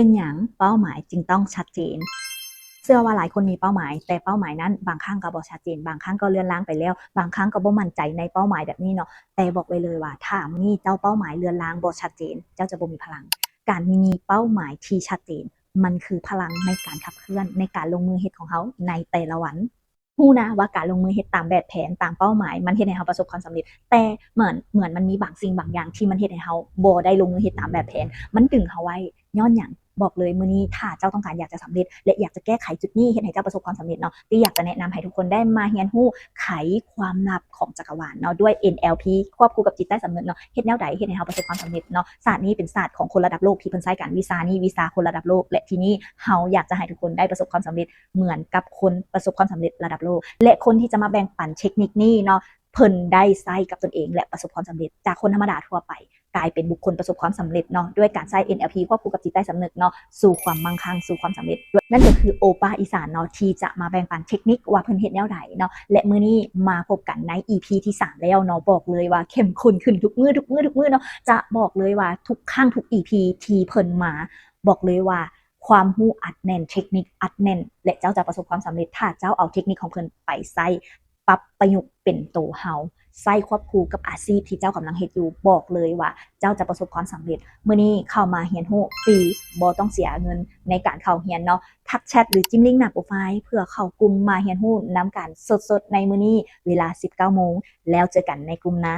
ເປັນຫຍັງເປົ້າໝາຍຈຶ່ງຕ້ອງຊັດເຈນ? ເຊື່ອວ່າຫຼາຍຄົນມີເປົ້າໝາຍ, ແຕ່ເປົ້າໝາຍນັ້ນບາງຄັ້ງກໍບໍ່ຊັດເຈນ, ບາງຄັ້ງກໍເລື່ອນລາງໄປແລ້ວ, ບາງຄັ້ງກໍບໍ່ໝັ້ນໃຈໃນເປົ້າໝາຍແບບນີ້ເນາະ. ແຕ່ບອກໄວ້ເລີຍວ່າ ຖ້າມື້ນີ້ເຈົ້າເປົ້າໝາຍເລື່ອນລາງ, ບໍ່ຊັດເຈນ, ເຈົ້າຈະບໍ່ມີພະລັງ. ການມີເປົ້າໝາຍທີ່ຊັດເຈນ ມັນຄືພະລັງໃນການຂັບເຄື່ອນ, ໃນການລົງມືເຮັດຂອງເຮົາໃນແຕ່ລະວັນ. ຮູ້ນະວ່າການລົງມືເຮັດຕາມແບບແຜນ, ຕາມເປົ້າໝາຍ, ມັນເຮັດໃຫ້ເຮົາປະສົບຄວາມສຳເລັດ, ແຕ່ເໝືອນ, ເໝືອນມັນມີບາງສິ່ງບາງຢ່າງທີ່ມັນເຮັດໃຫ້ເຮົາບໍ່ໄດ້ລົງມືເຮັດຕາມແບບແຜນ, ມັນດຶງເຮົາໄວ້. ຍ້ອນຫຍັງ? ບອກເລີຍ, ມື້ນີ້ຖ້າເຈົ້າຕ້ອງການຢາກຈະສຳເລັດ ແລະ ຢາກຈະແກ້ໄຂຈຸດນີ້ເຮັດໃຫ້ເຈົ້າປະສົບຄວາມສຳເລັດເນາະ, ຕິຢາກຈະແນະນຳໃຫ້ທຸກຄົນໄດ້ມາຮຽນຮູ້ໄຂຄວາມລັບຂອງຈັກກະວານເນາະ ດ້ວຍ ເອັນ ແອລ ພີ ຄວບຄູ່ກັບຈິດໃຕ້ສຳນຶກເນາະ. ເຮັດແນວໃດເຮັດໃຫ້ເຮົາປະສົບຄວາມສຳເລັດເນາະ? ສາດນີ້ເປັນສາດຂອງຄົນລະດັບໂລກທີ່ເພິ່ນໃຊ້ກັນ, ວິຊານີ້ວິຊາຄົນລະດັບໂລກ ແລະ ທີ່ນີ້ເຮົາຢາກຈະໃຫ້ທຸກຄົນໄດ້ປະສົບຄວາມສຳເລັດເໝືອນກັບຄົນປະສົບຄວາມສຳເລັດລະດັບໂລກ ແລະ ຄົນທີ່ຈະມາແບ່ງປັນເທັກນິກນີ້ເນາະ ເພິ່ນໄດ້ໃຊ້ກັບຕົນເອງ ແລະ ປະສົບຄວາມສຳເລັດຈາກຄົນທຳມະດາທົ່ວໄປ ກາຍເປັນບຸກຄົນປະສົບຄວາມສຳເລັດເນາະ ດ້ວຍການໃຊ້ ເອັນ ແອລ ພີ ຄວບຄູ່ກັບຈິດໃຕ້ສຳນຶກເນາະ ສູ່ຄວາມມັ່ງຄັ່ງ, ສູ່ຄວາມສຳເລັດ. ນັ້ນກໍຄືໂອປ້າອີສານເນາະ ທີ່ຈະມາແບ່ງປັນເທັກນິກວ່າເພິ່ນເຮັດແນວໃດເນາະ ແລະ ມື້ນີ້ມາພົບກັນໃນ ອີ ພີ ທີສາມແລ້ວເນາະ. ບອກເລີຍວ່າເຂັ້ມຂຸ້ນຂຶ້ນທຸກມື້, ທຸກມື້, ທຸກມື້ເນາະ. ຈະບອກເລີຍວ່າທຸກຄັ້ງ, ທຸກ ອີ ພີ ທີ່ເພິ່ນມາ, ບອກເລີຍວ່າຄວາມຮູ້ອັດແໜ້ນ, ເທັກນິກອັດແໜ້ນ ແລະ ເຈົ້າຈະປະສົບຄວາມສຳເລັດ ຖ້າເຈົ້າເອົາເທັກນິກຂອງເພິ່ນໄປໃຊ້ ປັບປະຍຸກເປັນໂຕເຮົາ, ໃຊ້ຄວບຄູ່ກັບອາຊີບທີ່ເຈົ້າກຳລັງເຮັດຢູ່, ບອກເລີຍວ່າເຈົ້າຈະປະສົບຄວາມສຳເລັດ. ມື້ນີ້ເຂົ້າມາຮຽນຮູ້ຟຣີ, ບໍ່ຕ້ອງເສຍເງິນໃນການເຂົ້າຮຽນເນາະ. ທັກແຊັດ ຫຼື ຈິ້ມລິ້ງໜ້າໂປຣໄຟລ໌ ເພື່ອເຂົ້າກຸ່ມມາຮຽນຮູ້ນຳກັນສົດໆໃນມື້ນີ້ ເວລາ ສິບເກົ້າໂມງ. ແລ້ວເຈີກັນໃນກຸ່ມນະ.